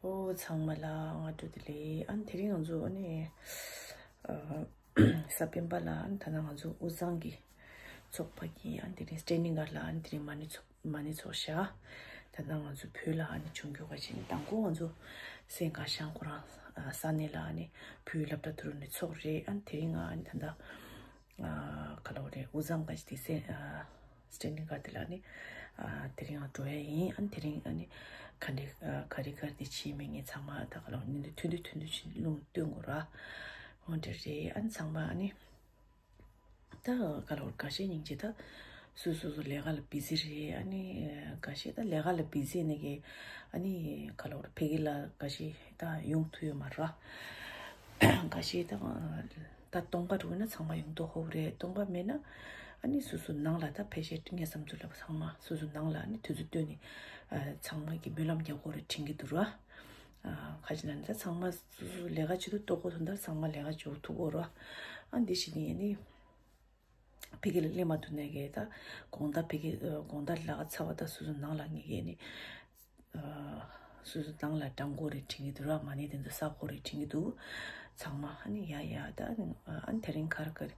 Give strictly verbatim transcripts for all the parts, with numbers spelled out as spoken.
ཨོ་ཚང་མ་ལ་སྔ་དྲོ་བདེ་ལེགས། ཨ་ནི་དེ་རིང་ང་ཚོ་ཨ་ནི་ཨ་གཟའ་སྤེན་པ་ལ་ཨ་ནི་ད་ལྟ་ང་ཚོ་དབུས་གཙང་གི་ཚོགས་པ་གི་ཨ་ནི་དེ་རིང་སི་ཊེན་ཌིང་ག་ལ་ཨ་ནི་དེ་རིང་མ་ཎི་ཚོགས་མ་ཎི་ཚོགས་ཤག་ད་ལྟ་ང་ཚོ་བོད་ལ་ཨ་ནི་བྱུང་རྒྱུ་ག་ཅིག་ནི་དང་པོ་ང་ཚོ་སེང་ག་ཤང་ཁོ་རང་ས་གནས་ལ་ཨ་ནི་བོད་སློབ་གྲྭ་དུ་རུ་ནས་ཚོགས་རེད། ཨ་ནི་དེ་རིང་ང་ཨ་ནི་ད་ལྟ་ཨ་ག་ལ་བ་རེད། དབུས་གཙང་ག་ཅིག་དེ་སེ་ཨ་སི་ཊེན་ཌིང་ག་དེ་ལ་ནི་ཨ་དེ་རིང་ང་འགྲོ་ཡ་ཡིན། ཨ་ནི་དེ་རིང་ཨ་ནི་ག་འདྲི་ཨ་ག་རེ་ག་རེ་དེ་བྱེད་མེད་ངས་ཚང་མ་ད་ག་ལ་བ་ནི་འདི་ཐུང་ཐུང་ཐུང་ཐུང་ཅིག་ལུང་སྟོན་དགོས་ར། འོ་འདྲ་རེད། ཨ་ནི་ཚང་མ་ཨ་ནི་ད་ག་ལ་བ་འགའ་ཤས་སྙིང་རྗེ། ད་སུ་སུ་སུ་ལས་ཀ་ལ་བི་ཛི་རེད། ཨ་ནི་འགའ་ཤས་ད་ལས་ཀ་ལ་བི་ཛི་ནི་གི་ཨ་ནི་ག་ལ་བ་ཕ་གི་ལ་འགའ་ཤས་ད་ཡོང་ཐུབ་ཡོད་མ་རེད། འགའ་ཤས་ད་ད་སྟོང་པ་འགྲོ་ན་ཚང་མ་ཡོང་མདོག་ཧོབ་རེད། སྟོང་པ་མེད་ན་ཨ་ནི་སུ་སུ་ནང་ལ་ད་ཕལ་ཆེར་ངས་བསམ་ཚུལ་ལ་ཚང་མ་སུ་སུ་ནང་ལ་ཨ་ནི་དུས་ཚོད་བཏོན་ནས་ཚང་མ་གི་སྨོན་ལམ་རྒྱག་དགོས་རེད་དྲན་གྱི་འདུག་ར། ཁ་ཅིག་ན་ནི་ད་ཚང་མ་སུ་སུ་ལས་ཀ་བྱེད་དུ་ལྟོ་གོ་དོན་དག་ཚང་མ་ལས་ཀ་བྱེད་ཐུབ་དགོས་ར། ཨ་འདི་ཞིག་ནི་ཨ་ནི། ཕ་གི་ལ་སླེབས་མ་ཐུབ་ནས་གི་ད་དགོང་དག་ཕ་གི་དགོང་དག་ལས་ཀ་ཚར་བ་ད་སོ་སོ་ནང་ལ་ངེད་ཀྱི་ནི་སོ་སོ་ནང་ལ་འགྲང་དགོས་རེད་དྲན་གྱི་འདུག་ར། མ་ཎི་དེ་ཚོ་བསག་དགོས་རེད་དྲན་གྱི་འདུག་ཚང་མ་ཨ་ནི་ཡ་ཡ་ད་ཨ་ནི་དེ་རིང་ཁར་ཁར་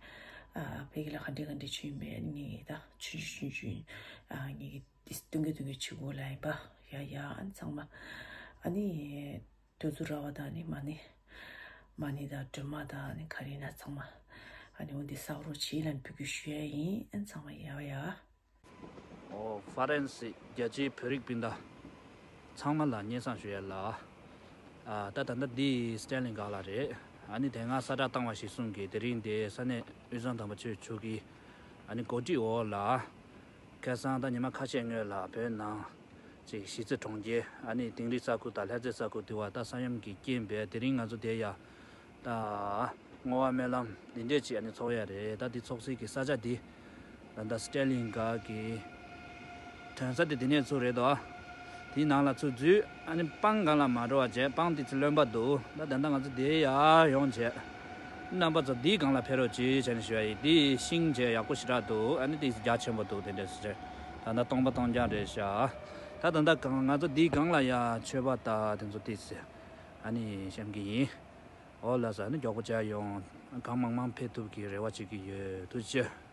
ཕ་གི་ལ་ག་འདྲ་ག་འདྲ་བྱུང་ཡིན་པས་ཨ་ནི་ད་ཆུང་ཆུང་ཆུང་ཆུང་ངེད་ཀྱི་སྟོན་གྱི་སྟོན་གྱི་བྱེད་དགོས་ལ་ཡིན་པ་ཡ་ཡ་ཨ་ནི་ཚང་མ་ཨ་ནི། དུས་ཚོད་རག་པ་དང་ནི་མ་ཎི། མ་ཎི་དང་སྒྲོལ་མ་དང་ནི་ག་རེ་ན་ཚང་མ། ཨ་ནི་འོ་འདི་བསགས་རོགས་བྱེད་ལ་འབོད་སྐུལ་ཞུ་ཡ་ཡིན། ཨ་ཚང་མ་ཡ་ཡ། ཨོ་ཧྥ་རན་སི་རྒྱལ་སྤྱིའི་བོད་རིགས་སྤུན་ཟླ་ཚང་མ་ལ་སྙན་སེང་ཞུ་ཡ་ལ། ཨ་ད་ད་ལྟ་འདི་སི་ཊེན་ཌིང་ག་ལ་རེད། ཨ་ནི་དེ་སྔ་ས་བསྒྲགས་བཏང་བ་གཞིར་བཟུང་གིས་དེ་རིང་འདི་ས་གནས་དབུས་གཙང་དམ་པ་ཆོས་ཕྱོགས་ཀྱི་ཨ་ནི་གོ་སྒྲིག་འོག་ལ། ཁ་སང་ད་ཉི་མ་ཁ་ཤས་སྔོན་ལ་བོད་ནང་ཅིག་གཞིས་རྩེ་གྲོང་ཁྱེར་ཨ་ནི་དིང་རི་ས་ཁུལ་དང་ལྷ་རྩེ་ས་ཁུལ་དེ་བ་ད་ས་ཡོམ་གྱི་རྐྱེན་པས་དེ་རིང་ང་ཚོ་དེ་ཡ་ད་བསྔོ་བ་སྨོན་ལམ་འདི་འདྲས་ཅིག་ཨ་ནི་ཚོགས་ཡ་རེད། ད་འདི་ཚོགས་སའི་གི་ས་ཆ་འདི་ད་ད་སི་ཊེན་ཌིང་ག་གི་ཐོན་ས་དེ་དེ་ནས་ཚུར་རེད་དོ། དེའི་ནང་ལ་ཚུར་འཛུལ་ཨ་ནི་སྤང་སྒང་ལ་མ་འགྲོ་བ་བྱས་སྤང་དེ་ཚུར་རློན་པ་འདུག་ད་ད་ད་ང་ཚོ་དེ་ཡ་ཡོང་བྱས། རྣམ་པ་ཚོ་འདིའི་སྒང་ལ་ཕེབས་རོགས་གྱིས་བྱས་ནས་ཞུ་ཡ་ཡིན། འདི་ཤིང་བྱས་ཡག་པོ་ཞེ་དྲག་འདུག་ཨ་ནི་དེ་རྒྱ་ཆེན་པོ་འདུག་དེ་འདྲས་སུ་བྱས་ད་ལྟ་སྟོང་པ་སྟོང་རྐྱང་རེད་ཤག་ད་ད་ལྟ་གང་ང་ཚོ་འདིའི་སྒང་ལ་ཡ་མཆོད་པ་ད་དེ་ཚོ་དེ་ཟེར་ཨ་ནི་བཤམས་ཀྱི་ཡིན། འོ་ལགས་སོ། ཨ་ནི་མགྱོགས་པོ་བྱས་ཡོང་། གང་མང་མང་ཕེབས་ཐུབ་ཀྱི་རེ་བ་བྱེད་ཀྱི་ཡོད། ཐུགས་རྗེ་ཆེ།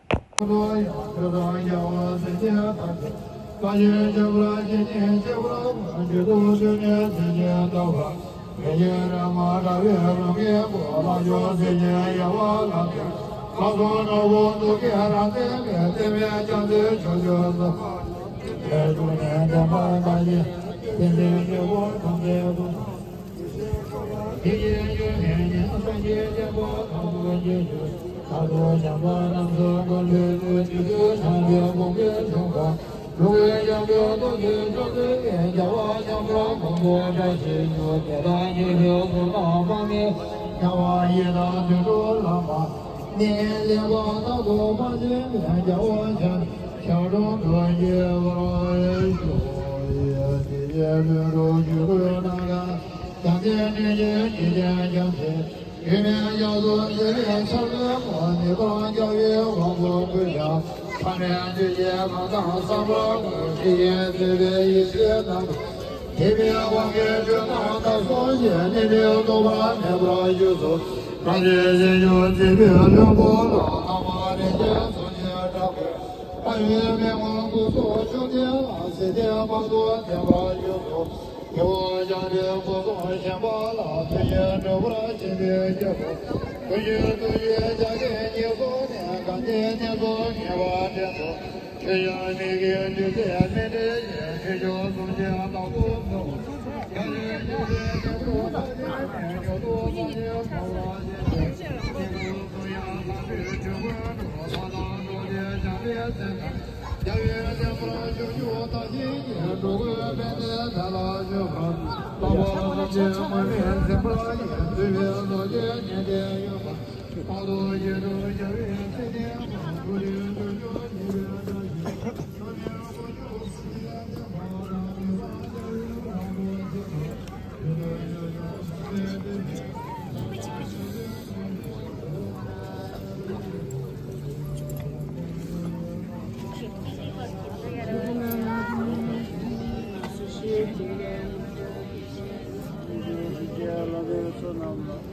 ང་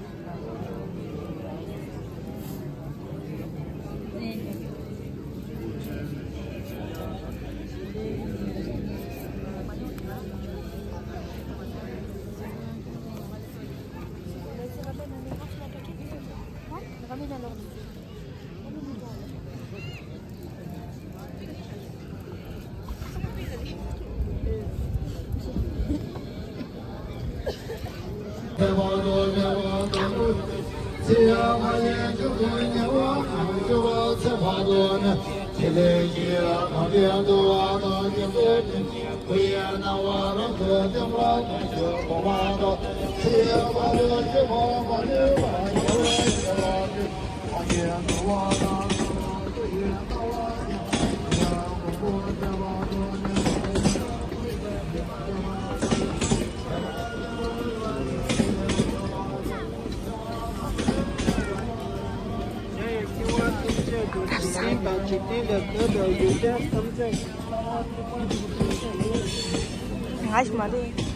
ཞིག་མ་རེད།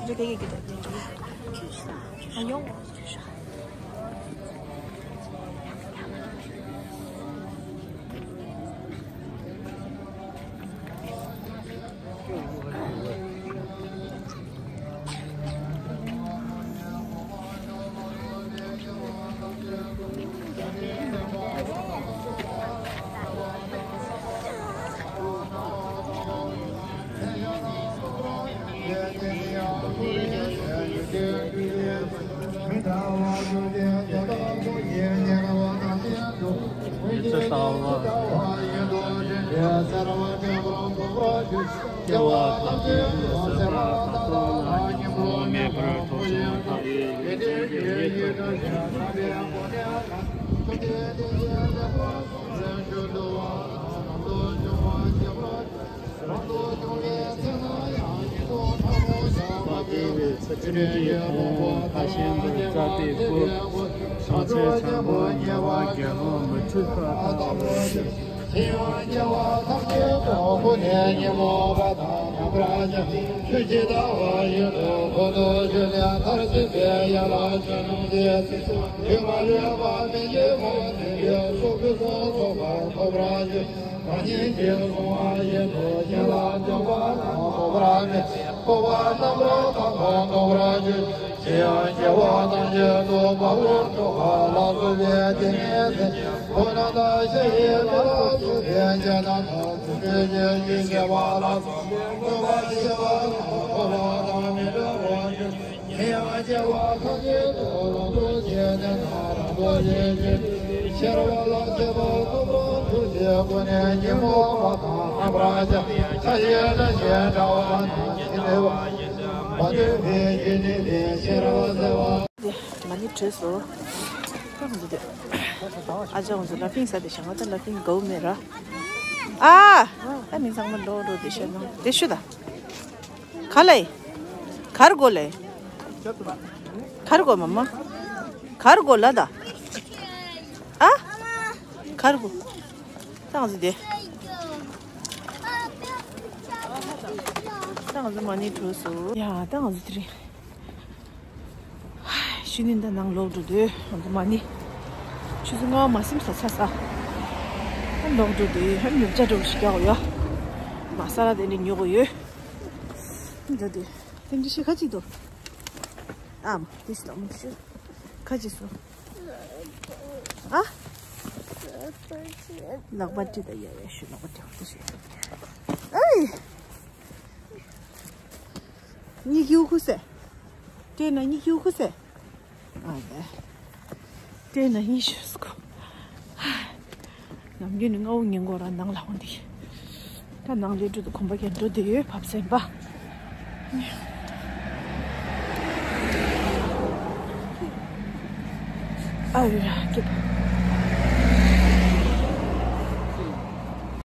Yo te digo que te. Añón. ཕ་གི་བའི་ཚེ་ཆུང་གི་ཁོང་ཁ་ཤས་འདུག་རྩ་དེ་ཁུ། ཞང་ཆེན་ཚང་པོ་ཉེ་བ་རྒྱལ་པོ་མི་ཁྲི་ཁ་ཁ། ཡང་སྐྱེ་བ་ཐམས་ཅད་ཀྱང་ཀུན་ནས་ཉོན་མོངས་པ་དང་ནམ་མཁའ་ཆུ་ཆུ་ཇི་ལྟ་བ་བཞིན་དུ་ཀུན་ཏུ་རྒྱུ་ནས་མཐར་ཐུག་པའི་ཡན་ལག་ཆོས་རྣམས་ཏེ། སྲིད་པ་མི་སྐྱེ་མུན་པ་མེད་པའི་ཚོགས་ཀྱི་སྟོང་ཚོགས་པ་ཐོབ་པར་འགྱུར། ད་ཉིད་ཀྱིས་གསུངས་པ་བཞིན་དུ་བྱིན་རླབས་འཇུག་པ་དང་ཐོབ་པ་མེད་པའི་འཕོ་བ་རྣམ་པར་དག་པ་ཐོབ་པར་འགྱུར། དེ་ཡང་སྐྱེ་བ་ཐམས་ཅད་དུ་བབ་ལ་འགྲོ་བ་ལ་སོགས་པའི་སྡུག་བསྔལ་སེལ་བའི་ཕོ་ཉ་དང་ཤ་ཡི་མེ་ལ་སོགས་པའི་རྒྱུ་རྣམས་དང་། རྫུ་འཕྲུལ་གྱི་རྒྱུ་བྱེད་པ་ལ་སོགས་པའི་སྤྱོད་པ་བྱེད་པ་དང་། འཁོར་བ་དང་མི་འབྲལ་བར་འགྱུར། དེ་ཡང་སྐྱེ་བ་ཐམས་ཅད་དུ་རང་སྡུག་བྱས་ནས་ན་རང་སྡུག་བྱེད་ཅིང་། ཤེས་རབ་ལ་སྤྱད་པ་ཐོབ་པར་འགྱུར་ཏེ། ཀུན་ནས་ཉོན་མོངས་པ་དང་རྣམ་པར་བཅས་པ་ཡི་དགྲ་ཞེས་བྱ་བ་རྣམས་ཀྱིས་བསྟན་པ། མ་ཐུལ་བའི་རྒྱུ་ནི་དེ་ཤེས་རབ་ཟེར་བ། དེ་མ་ཎི་བགྲོས་སོ། ཁོང་ཚོ་དེ། ཨ་ཅག་ཁོང་ཚོ་ལ་ཕིང་ཟ་དེ་བཞག་ང་ད་ལ་ཕིང་དགའ་བོ་མེད་ར། ཨ། ད་མི་ཚང་མ་ལོག་འགྲོ་དེ་བཤད་ན་དེ་ཤུ་ད། ག་ལེ། གར་གོ་ལེ། གར་གོ་མ་མ། གར་གོ་ལ་ད། ཨ། གར་གོ། ཏང་ཟི་དེ། ཏང་ཟི་མ་ཎི་བགྲོས་སོ། ཡ་ཏང་ཟི་དེ་རིང་། ཤུ་ནི་འདི་ནང་ལོག་འགྲོ་དུས་ང་ཚོ་མ་ཎི་ཆུ་ཚོད་ལྔ་མ་ཟིན་ས་ཆ་ས་ལོག་འགྲོ་དུས་ཧམ་ཉོབ་ཆ་འགྲོ་ཞིག་རྒྱག་ཡོད། མ་ས་ར་དེ་འདྲ་ཉོ་གི་ཡོད། འདི་དུས་དེ་འདྲ་ཞིག་ཁ་ཅིག་འདུག་ཨམ་དེ་ཞིག་ལ་མ་ཤུ་ཁ་ཅིག་སོ། ཨ། ལག་པ་ཅི་ད་ཡ་ཡ་ཤུ་ལག་པ་ཅི་ད་ཤུ། ཨེ། གཉིད་ཁུག་ཁུག་སེ། དེ་ན་གཉིད་ཁུག་ཁུག་སེ། ཨ་ལེ། དེ་ན་གཉིད་ཤོར་སྐོ། ནམ་རྒྱུན་ནི་སྔ་བོ་ཉིན་གོ་ར་ནང་ལ་འོང་དེ། ད་ནང་ལས་འགྲོ་དུ་གོམ་པ་གྱེན་འགྲོ་དེ་ཡོད་བབས་སེམས་པ། ཨ་ཡོད་ར་སྐྱིད་པ།